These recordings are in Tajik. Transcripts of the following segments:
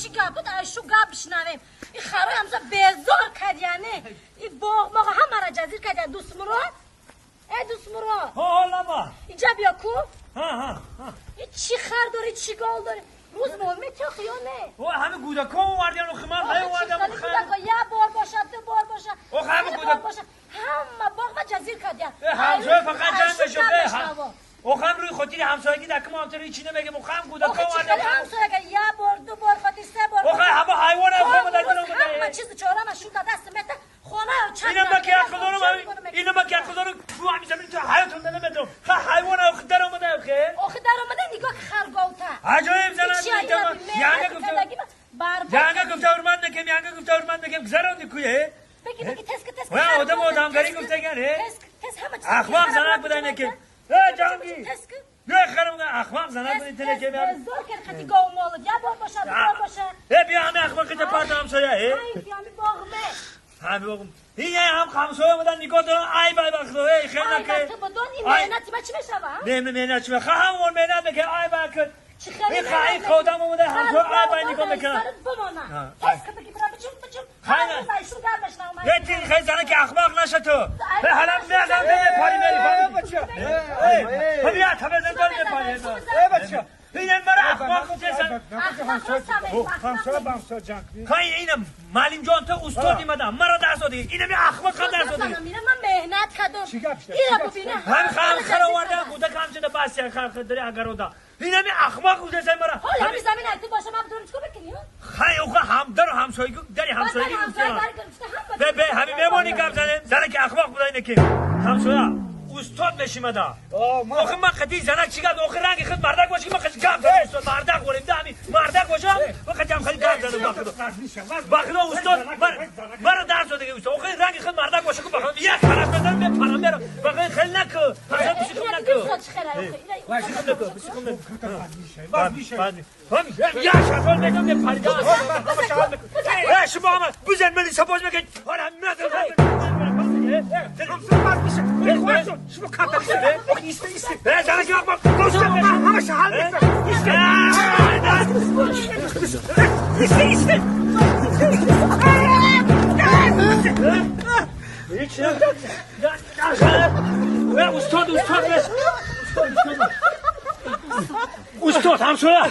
چی گپ بود ایشو گپ بشنویم این خرای همزا بیزار کرد یعنی این باغ ماغ همه را جزیر کرد دوست مراد ای دوست مراد ها لبا اینجا بیا کو ها ها ها این چی خر داری چی گال داری روز مهمه چه خیانه او همه گودکا آوردن و خمر های آوردن و خر یه بار باشه دو بار باشه او همه گودک باشه همه باغ ما جزیر کردن همسایه فقط جنگ بشه او خم روی خاطر همسایگی دکم همسایه چی نمیگه او خم گودکا آوردن همسایه یه بار دو بار خاطر سه بار او خم همه حیوان هم در همه چیز چهارم شو دست مت خونه و چند اینم با کی خدارم اینم با کی خدارم تو همین زمین تو حیاتم نمیدم خ حیوان او در اومده خیر آخه در اومده نگاه خرگاوته عجایب زنم یعنی گفتم یعنی گفتم ورمن نکم یعنی گفتم ورمن نکم گذروندی کویه بگی بگی تسک تسک و آدم آدمگری گفته گره تسک تسک همه چیز اخماق زنک بوده نکم ای جانگی تسک نه خرم اخماق زنک بوده تنکم زور کرد خطی گاو مالد یه بار باشه دو بار باشه ای بیا همه اخماق که پرده همسایه ای بیا همه باغمه همه باغم این هم همسایه اومدن نگاه دارن ای بای بخدا ای خیلی نکه تو بدون این مهنت ما چی میشه نه مهنت چی میشه همون مهنت میگه ای بای که چی خیلی این خودم اومده همسایه ای بای نگاه میکنن بمانه تسک بگی برا بچم بچم خیلی یه تین خیلی زنه که اخماق نشه تو به حالا میزنم به پاری میری بچه همین تا بزن داری پاری ای بچه اینم مرا اخماق گفتن همسایه با همسایه جنگ خیلی اینم معلم جان تو استاد اومدم مرا درس دادی اینم اخماق هم درس دادی من مهنت کردم اینم ببینه هم خم خر آوردن بوده کم شده بس خر داری اگر اودا اینم اخماق گفتن مرا حالا همین زمین هستی باشه من بدونم چیکار بکنی خیلی اوخه هم در همسایگی دری همسایگی به به همین میمونی گپ زنه زنه که اخماق بوده اینه که همسایه استاد میشیم دا آخه من قدی زنک چی گفت آخه رنگ خود مردک باشه که من قدی گپ زدم استاد مردک ولیم دمی مردک باشم من قدی هم خیلی گپ زدم بخدا استاد مرا درس داده استاد آخه رنگ خود مردک باشه که بخدا یک طرف بزنم بپرم برم بخدا خیلی نکو بخدا بسیخم نکو بسیخم نکو یا شفال میگم بپریدم شما هم بزن منی سپاس میگه حالا ندارم شما کارت شده ایسته ایسته به زنک احمق همش حل میکنم ایسته ایسته ایسته هیچ نه استاد استاد استاد همسایه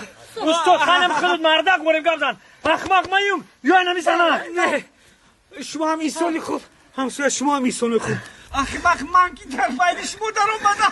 استاد خانم خودت مردک وریم گپ زن احمق مایوم یا نمیزنم نه شما هم ایسونی خوب همسایه شما هم ایسونی خوب احمق من که در بین شما در اومدم.